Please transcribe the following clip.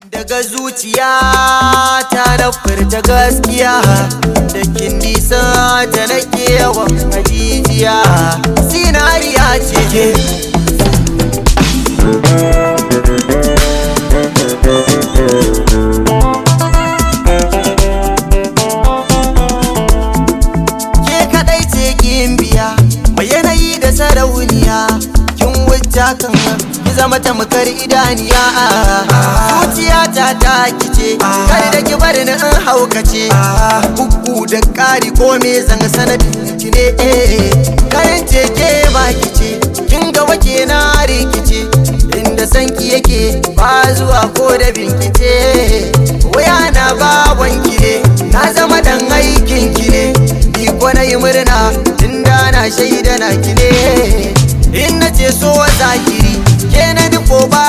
Daga zuciya ta na furta gaskiya, da kin nisa ta nake yawan hajijiya, zinariya ce ke. Ke kadai ce kin biya, mai yanayi da sarauniya, kin wuce kan ki zama tamkar idaniya. Zuciyata ta kice, kar da ki bar ni in haukace. Bugu da ƙari ko me zanga sanadin ki ne. Kayan ke ba kice, kin ga wake na rikice, inda sanki yake ba zuwa ko da binkice. Waya na bawan ki ne, na zama dan aikin ki ne, ni ko na yi murna tunda na shaida na ki ne. In na ce so zakiri, ke na ko ba.